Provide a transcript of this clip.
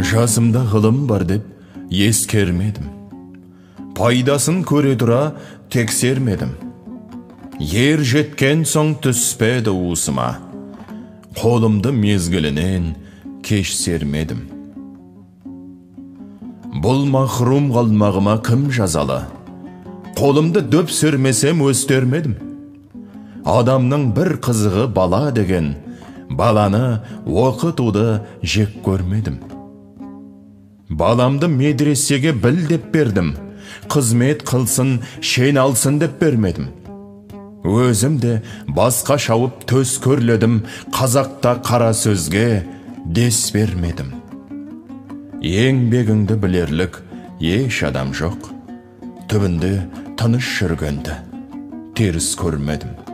Жасымда ғылым бар деп ескермедім. Пайдасын көре тұра тексермедім. Ер жеткен соң түспеді уысыма. Қолымды мезгілінен кеш сермедім. Бұл махрум қалмағыма кім жазалы? Қолымды дөп сермесем өстермедім. Адамның бір қызығы бала деген, баланы оқытуды жек көрмедім. Баламды медресеге біл деп бердім, қызмет қылсын, шен алсын деп бермедім. Өзім де басқа шауып төс көрледім, қазақта қара сөзге дес бермедім. Еңбегіңді білерлік еш адам жоқ, түбінде тыныш жүргенді теріс көрмедім.